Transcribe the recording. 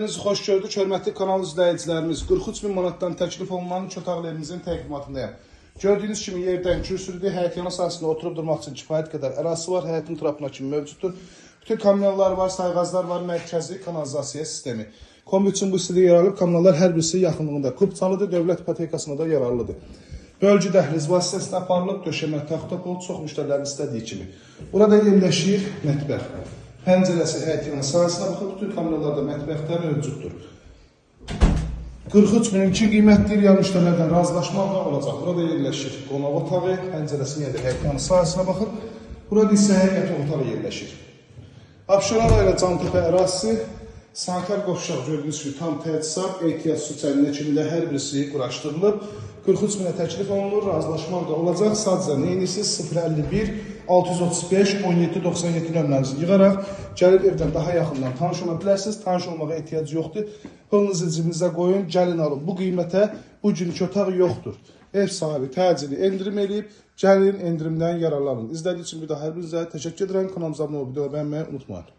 Xoş gördük, hörmətli kanal izləyicilərimiz. 43 min manatdan təklif olunan üç otaqlı evimizin təqdimatındayam. Gördüyünüz kimi yerdən kürsülüdür, həyətyanı sahəsində oturub durmaq üçün kifayət qədər ərazisi var, həyətin trapına kimi mövcuddur. Bütün kommunallar var, sayğaclar var, mərkəzi kanalizasiya sistemi. Kombi üçün bu hissədə yer alıb, kommunallar hər birisi yaxınlığında kupçalıdır, dövlət ipotekasına da yararlıdır. Bölgü dəhliz vasitəsilə aparılıb, döşəmə, taxta pol çox müştərilərin istədiyi kimi. Burada yerləşir mətbəx. Pəncərəsi həyətyanı sahəsinə baxır, bütün kommunallar da mətbəxdə mövcuddur. 43 minin iki qiymətdir, yəni müştərilərdən razılaşmaq da olacaq. Burada yerləşir qonaq otağı, pəncərəsi yenə də həyətyanı sahəsinə baxır. Burada isə yataq otağı yerləşir. Abşeron rayonu Cantəpə ərazisi, sanitar qovşaq gördüyünüz kimi tam təchizat, ehtiyac su çəninə kimi də hər birisi quraşdırılıb. 43 minə təklif olunur, razılaşmaq da olacaq. Sadəcə nə edirsiniz? 051 635 17 97 nömrənizi yığaraq gəlib evdən daha yaxından tanış ola bilərsiniz. Tanış olmağa ehtiyac yoxdur. Pulunuzu cibinizə qoyun, gəlin alın. Bu qiymətə bu günkü otaq yoxdur. Ev sahibi təcili endirim eləyib, gəlin endirimdən yararlanın. İzlədiyiniz üçün bir daha hər birinizə təşəkkür edirəm. Kanalımıza abunə olub video bəyənməyi unutmayın.